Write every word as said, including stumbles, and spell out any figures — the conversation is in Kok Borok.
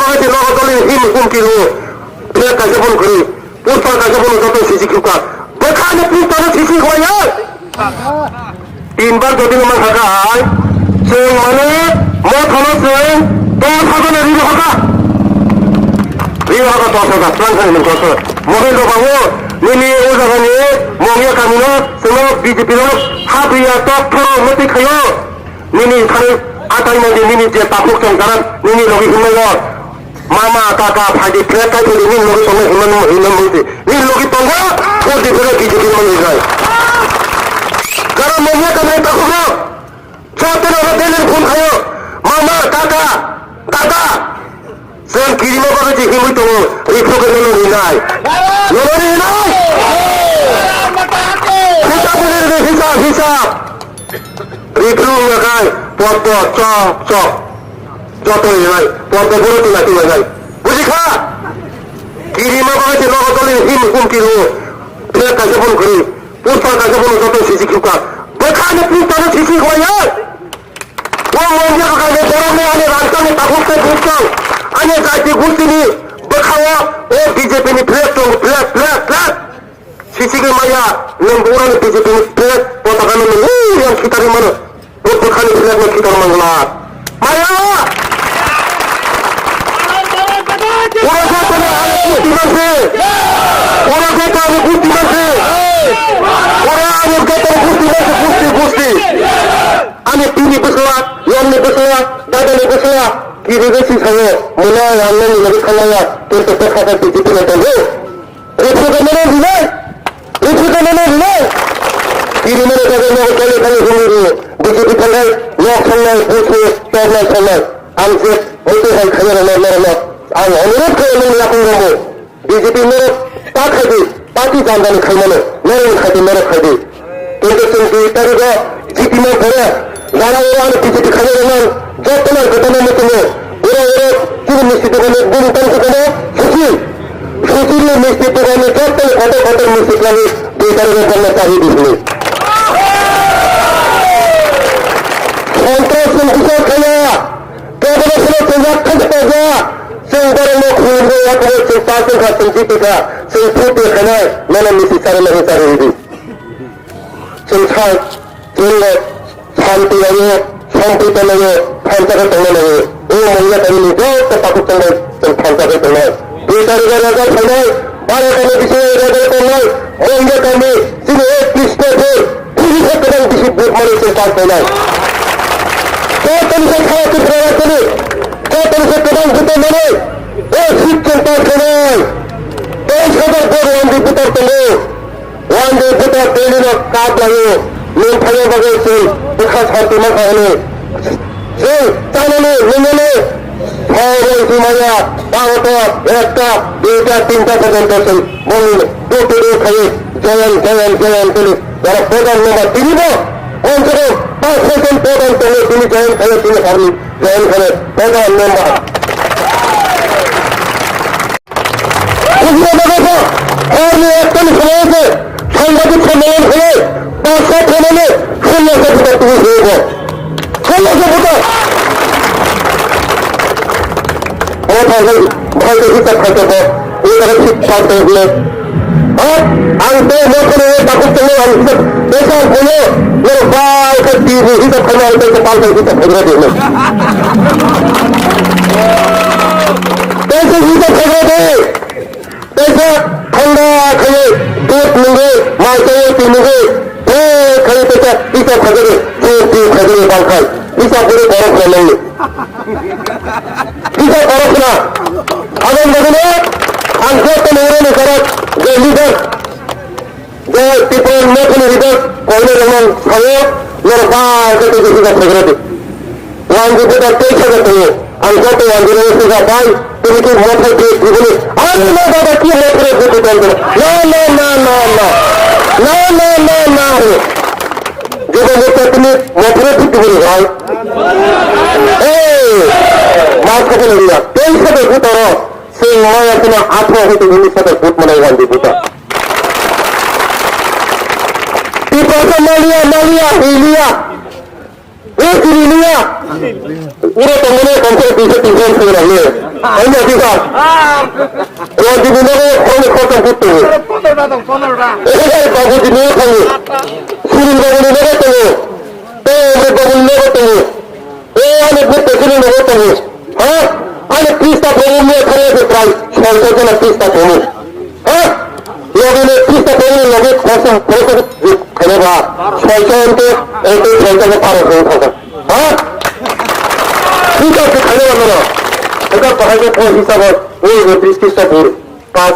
Pai se nogo doli him hum kilo. Phe kaisa phone khri. Puspa kaisa phone joto sisi khukha. Bwkhani puspa no sisi khwlaiya. Tin bar jodi no man kha ai. Chwng mane mo thono chwng dos hajar no ri hakha. Ri hakha dos hajar. Plan khani man kha. Mohin do babu nini o jaga ni mongya kami no chwng B J P no ha biya tok thoro mati khayo. Nini thani atai mandi nini je takhuk chong jaran nini logi himnai no. Mama kaka phaidi flat kai phaidi nini logi tongo himnai himnai mandi. Nini logi tongo phaidi flat kiji himnai himnai. Jaran mongya kamai takhuk no. Joto no daily phone khayo. Mama kaka dada. Chwng kirima bagwi je himwi tongo, riphru khe nono rinai. Nono rinai. Hisab bujhi rinai, hisab, hisab. Riphru wngkha khai, poddo chok chok. Joto rinai, poddo boro tila tila nai. Bujikha? Kirima bagwi je nogo doli him hum kiru. Phe kaisa phone khri. Puspa kaisa phone joto sisi khukha. Bwkhani puspa no sisi khwlaiya. O mongya kaisa borokni ani rangchakni takhuk tei buchung, ani jaiti gustini bwkhao o B J P ni flag tongo, flag, flag, flag. Sisi khe maya, nwng bo oroni B J P ni flag potaka no nwng ui yang khitarwi mano. O bwkhani flag no khitar mangla. Maya! Oro jotono ani gusti manse. Oro joto ani gusti manse. Oro ani joto gusti manse, gusti, gusti. Ani pini bwsla, yamni bwsla, dadani bwsla, kiri besi sayo, mula yamni nini bwsla ya, kintu bwsla ka tiji tuna tongo. Report ka mano rinai, report ka mano rinai. Kiri mano jaga nogo kali kali humi ru, B J P thangai, nok sangnai, busu, tornai sangnai, ang je, mutu hai khaya rana rana, ang onurodh khaya nini yakung romo. B J P norok ta khaidi, party jandani khaimano, norokni khaidi, norok khaidi. Kintu chwng dui tarigo G P no phoro, jara oro ano B J P khaina rwmang, jotono ang kwbangma muchungo. Oro oro chini misti dogani bini tang kwbangma Sushil. Sushilni misti dogani jotono kotor kotor misti khlaiwi dui tarigo bongno chawi di hwnwi. Sontras chwng kisa khaya. Kebono phano chwng yak khaisa paija, chwng borokno khulumgo, yakubo chwng pass wngkha, chwng jiti kha, chwng phuti khainai, nono misi charwna hwnwi charwi rwdi. Chwng sa, chwng santi laio, santi tonglaio, thansa khe tongna laio. O mungya tani ni joto takhuk tongbai, chwng thansa khe tongnai. Dui tarikh o result phainai, baro tani bisingo result tongnai, mungya tani, chini A P state o, chini se kwbang bisi vote mani chwng pass khainai. Jotoni se Khara Tripura rajyoni, jotoni se kwbang vote mani, o seat chwng pass khainai. Teis hajar vote one day voter tongo. One day voter daily no kap laio. Nwng phaina bagwi chwng bwkha santi mankha hwnwi. Chwng chanani, nwngnani, soi rwng si maya, baroto, ekta, duita, tinta porjonto chwng bongni door to door khaiwi, join, join, join, tini, jara voter number tinibo, komse kom panch soi jon voter tongo, tini join khaio, tini horni join khaio, voter number. Bujina bagwi kha, horni ekta ni samung se, sangbadik samung khe, pasta thani, sumya se buta tubu se bo. Sumya se buta. O thani, bhai ke hisab khaite bo, o thani sik pass khaite bo. Ha, ang tei mo thani, takhuk tongwi ang hisab, pesa bono, noro bai kha tini hisab khaina, ang tei pass khaite hisab khaina. Tei se hita khagra de. Tei se thanda khaye dut nungwi, mai khaye twi nungwi. Tei khaye tei se hita khagra de. Tei twi khagra de bangkhai. Hita buri borok na nungwi. Hita borok na. Abang bagwi ang joto nungwi ni karak je leader. Je Tripura Motha ni leader koine rwmang sayo, norok bai khe tei se hita khagra de. Wanjwi buda tei saga tongo. Ang joto wanjwi rw sija bai, tini ki mothai twi tibuni. Ano na dada ki mothai twi tibuni. Na, na, na, na, na. Na, na, na, na, re. Joto mothai tini mothai twi tibuni, bhai. Hey! Ma khobor liya. Tei saga buta ro. Sing maya sina athro hoi tini saga but manai wanjwi buta. Tipasa maliya, maliya, hiliya. O chini liya. Uro tongmani komse tisa tisa sing rang ni. Ani ati ka? Rajini nogo phone khoroksa phut tongo. Pondro ta tong, pondro ta. Ei, Babuji nogo tongo. Sunil Babuni nogo tongo. Ei, Amrit Babuni nogo tongo. Ei, ani bwtwi sini nogo tongo. Ha? Ani pista promo ni thangya se prai. Soi soi jona pista promo. Ha? Logi ni pista promo logi khoroksa, khoroksa khaina ba. Soi soi ente, ente soi soi paro soi thangkha. Ha? Pista se khaina ba nono. Eka bahai ke phone hisab o. Oi, bo tris pista pur. Pas